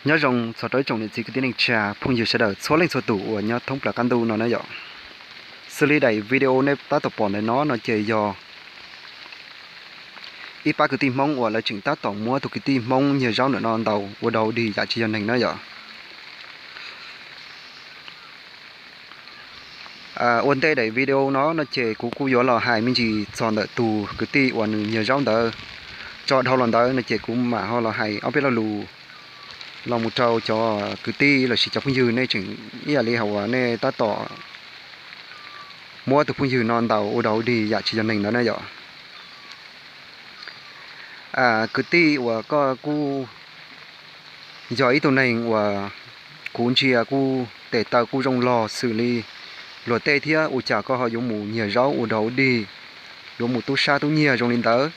Nyob zoo txog rau ib tsoom niam txiv kwv tij neej tsa phooj ywg sawv daws txhua leej txhua tus uas nyob thoob plaws qab ntuj no na yom. Xws li daim video nej tab tom pom ntawm no no ces yog ib pab kwv tij Hmoob uas lawv tseem tab tom muab tus kwv tij Hmoob nyiag zaub ntawm no ntaus ua dog ua dig yam tsis yog neeg na yom. Ua ntej daim video no no ces kuv kuj yuav los hais me ntsis txog ntawm tus kwv tij uas nws nyiag zaub ntawd. Tso dhau los ntawd no ces kuv mam ho los hais ob peb lo lus los mus rau cov kwv tij lossis cov phooj ywg nej tseem ib yam li hais uas nej tab tom muab tus phooj ywg no ntaus ua dog ua dig yam tsis yog neeg ntawd na yom. Kwv tij uas koj kuj yog ib tug neeg uas kuv ntsia kuj tes taw kuj zoo log xws li luag tej thiab, ua cas koj ho yuav mus nyiag zaub ua dog ua dig, yuav mus tub sab tub nyiag zoo li ntawd,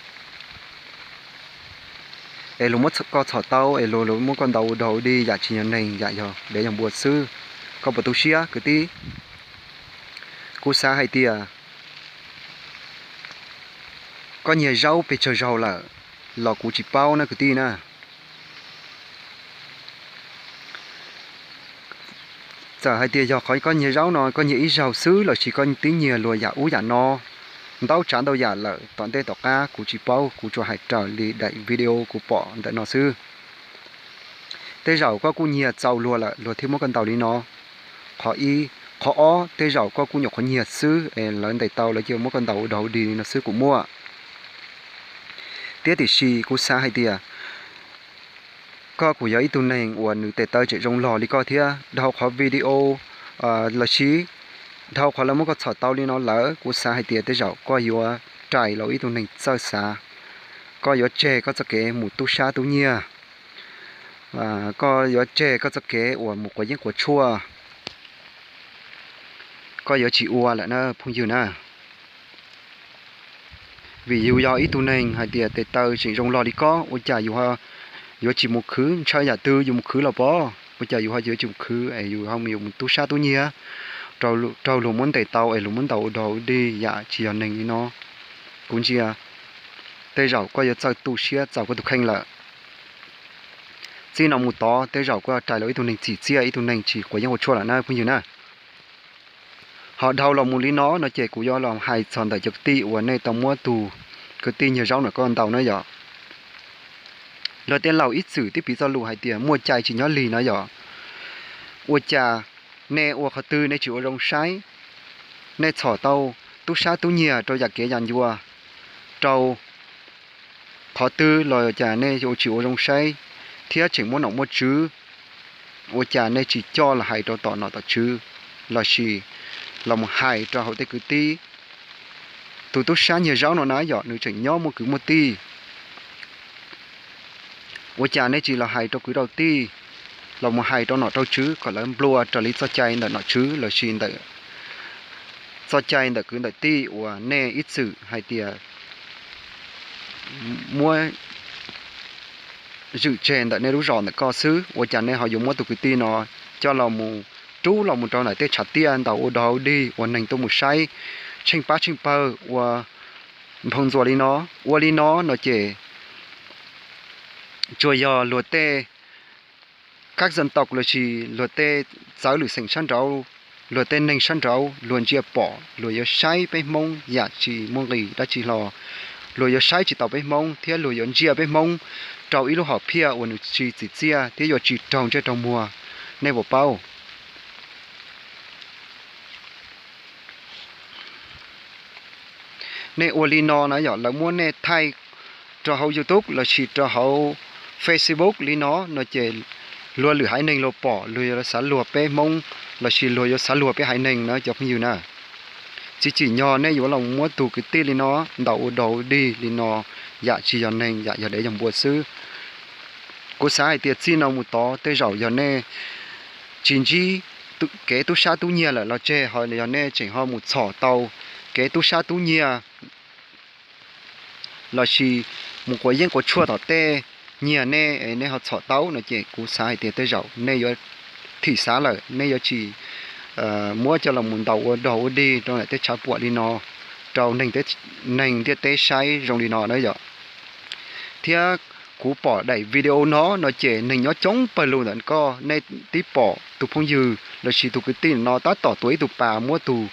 es luag muab koj txhom tau es luag muab koj ntaus ua dog ua dig yam tsis yog neeg, yam yog dev yog npua xwb. Koj puas tu siab kwv tij? Kuv xav hais tias koj nyiag zaub pes tsawg zaug lawm los kuv tsis paub na kwv tij na. Txawm hais tias yog qhov koj nyiag zaub no koj nyiag ib zaug xwb lossis koj twb nyiag luag yam ub yam no ntau tsav ntau yam lawm tom ntej tom qab kuv tsis paub, kuv tsuas hais raws li daim video kuv pom ntawm no xwb. Tej zaum koj kuj nyiag txaus luag lawm luag thiaj muab koj ntaus li no. Qhov ib, qhov ob tej zaum koj kuj nyuam qhuav nyiag xwb es lawv ntes tau lawv cia muab koj ntaus ua dog ua dig li no xwb kuj muaj. Thiab tiam sis kuv xav hais tias koj kuj yog ib tug neeg uas nws tes taw tseem zoo log li koj thiab, dhau qhov video lossis dhau qhov lawv muab koj txhom tau li no lawm kuv xav hais tias tej zaum koj yuav rais los ib tug neeg txawj xav, koj yuav tseg koj txoj kev mus tub sab tub nyiag, koj yuav tseg koj txoj kev uas mus quav yeeb quav tshuaj, koj yuav tsis ua lawm na phooj ywg na. Vim yus yog ib tug neeg hais tias tes taw tseem zoo log li koj ua cas yus yuav tsis mus khwv, ntshaw yam twg yus mus khwv los pov, ua cas yus ho yuav tsis mus khwv es yus ho mus tub sab tub nyiag, raug luag muab ntes tau es luag muab ntaus ua dog ua dig yam tsis yog neeg li no. Kuv ntsia tej zaum koj yuav txawj tu siab txaus koj tus kheej lawm. Txij no mus tod tej zaum koj rais los ib tug neeg txim txiaj ib tug neeg tsis quav yeeb quav tshuaj lawm na phooj ywg na. Ho dhau los mus li no no ces kuv yuav los hais txog ntawm cov kwv tij uas nej tau muab tus kwv tij nyiag zaub ntawm koj ntaus na yom. Luag tej laus ib txwm twb piv txoj lus hais tias muaj cai tsis nyob lig no yom. Ua cas nej ua qhov twg nej tsis ua zoo saib, nej txhom tau tub sab tub nyiag rau yam kev yam ncua, rau qhov twg los cas nej tsis ua zoo saib, thiab tseem muaj nom muaj tswv, ua cas nej tsis coj los hais rau tom nom tom tswv, lossis los mus hais rau hauv tej kwv tij. Tus tub sab nyiag zaub no na yom nws tseem nyob muaj kwv muaj tij, ua cas nej tsis los hais rau kwv rau tij, los mus hais rau nom rau tswv kom lawv nplua raws li txoj cai ntawm nom tswv lossis ntawm txoj cai ntawm kwv ntawm tij uas nej ib txwm hais tias muab zwm tseg ntawm nej lub zos ntawm koj xwb, ua cas nej ho yuav muab tus kwv tij no coj los mus rub los mus rau ntawm tej tshav tiaj ntaus ua dog ua dig ua neeg tuaj mus saib tsheej pab tsheej pawg ua nphoo ntxuas li no. Ua li no no ces tsuas yog luag tej kab xeem tau lossis luag tej txawv lwm xeem sab nraud, luag tej neeg sab nraud luag ntsia pom luag yuav saib peb Hmoob yam tsis muaj nqis dab tsi hlo, luag yuav saib tsis taus peb Hmoob thiab luag yuav ntsia peb Hmoob rau ib lub hom phiaj uas nws tsis txim txiaj thiab yuav tsis raug ntsej raug muag. Nej puas paub? Nej ua li no na yom lawv muab nej thaij rau hauv YouTube lossis rau hauv Facebook li no no ces luag lwm haiv neeg luag pom luag yuav xav luag peb Hmoob lossis luag yuav xav luag peb haiv neeg na cov phooj ywg na. Tsis tsim nyog nej yuav los muab tus kwv tij li no ntaus ua dog ua dig li no yam tsis yog neeg yam yog dev yog npua xwb. Kuv xav hais tias txij no mus tod tej zaum yog nej tsis ntsib kev tub sab tub nyiag lawm los tseg ho yog nej tseem ho mus txhom tau kev tub sab tub nyiag lossis mus quav yeeb quav tshuaj tom tej nyiag nej es nej ho txhom tau no ces kuv xav hais tias tej zaum nej yuav thim xav lawm nej yuav tsis muab coj los mus ntaus ua dog ua dig rau ntawm tej tshav puam li no rau neeg ntiaj teb saib zoo li no na yom. Thiab Kuv pom daim video no no ces neeg nyob coob pawg lug ntawm ko, nej twb pom tus phooj ywg lossis tus kwv tij no tab tom tuav ib tug pas muab tus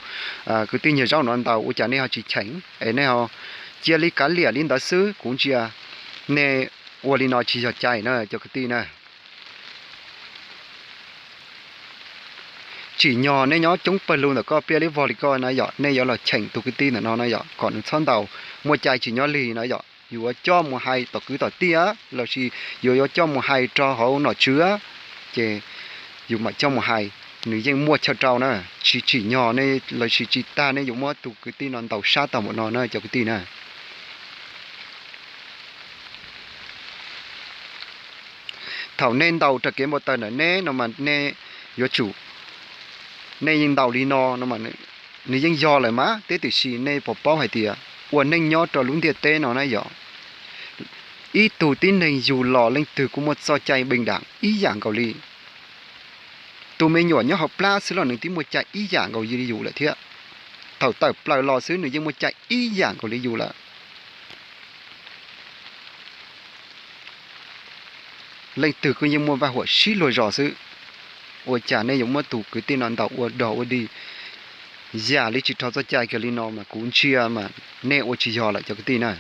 kwv tij nyiag zaub no ntaus, ua cas nej ho tsis cheem es nej ho cia li kav liam li ntawd xwb? Kuv ntsia nej ua li no tsis yog cai na cov kwv tij na. Tsim nyog nej nyob coob pawg lug ntawm ko pliaj li vog li ko na yom, nej yuav los cheem tus kwv tij ntawm no na yom, kom nws txhob ntaus, muaj cai tsim nyog lig no yom, yuav coj mus hais tom kwv tom tij lossis yuav yuav coj mus hais rau hauv nom tswv, ces yus mam coj mus hais, nws yeej muaj chaw rau na. Tsis tsim nyog nej lossis tsis tag nej yuav muab tus kwv tij no ntaus sab tau npaum no na cov kwv tij na. Thaum nej ntaus raws kev npau taws ntawm neb no mas nej yuav tsum, nej yeej ntaus li no no, nws yeej yog lawm mas, tiam sis nej puas paub hais tias ua neej nyob rau lub ntiaj teb no na yom, ib tug tib neeg yug los leej twg kuj muaj txoj cai npeej dam ib yam nkaus li. Tus me nyuam nyob hauv plab xwb los nws twb muaj cai ib yam nkaus li yus lawm thiab. Thaum tawm plaws los xwb nws yeej muaj cai ib yam nkaus li yus lawm. Leej twg kuj yeej muaj vaj huam sib luag zos xwb. Ua cas nej yuav muab tus kwv tij no ntaus ua dog ua dig yam li tsis raug txoj cai kiag li no mas kuv ntsia mas nej ua tsis yog lawm cov kwv tij na.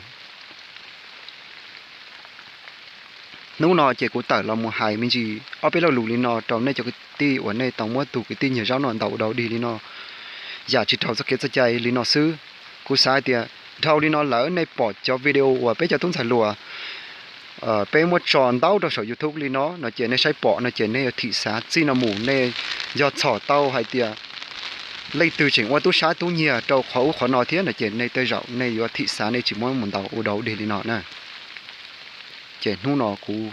Hnub no ces kuv tawm los mus hais me ntsis ob peb lo lus li no rau nej cov kwv tij uas nej tau muab tus kwv tij nyiag zaub no ntaus ua dog ua dig li no, yam tsis raug txoj kev txoj cai li no xwb. Kuv xav hais tias dhau li no lawm nej pom cov video uas peb cov tub ntxhais hluas peb muab tso ntaub rau saum YouTube li no no ces nej saib pom no ces nej yuav thim xav txij no mus nej yog txhom tau hais tias leej twg tseem ua tub sab tub nyiag rau qhov ub qhov no thiab no ces nej tej zaum nej yuav thim xav nej tsis muab mus ntaus ua dog ua dig li no na. Ces hnub no kuv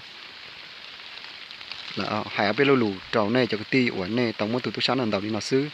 hais ob peb lo lus rau nej cov kwv tij uas nej tau muab tus tub sab no ntaus li no xwb.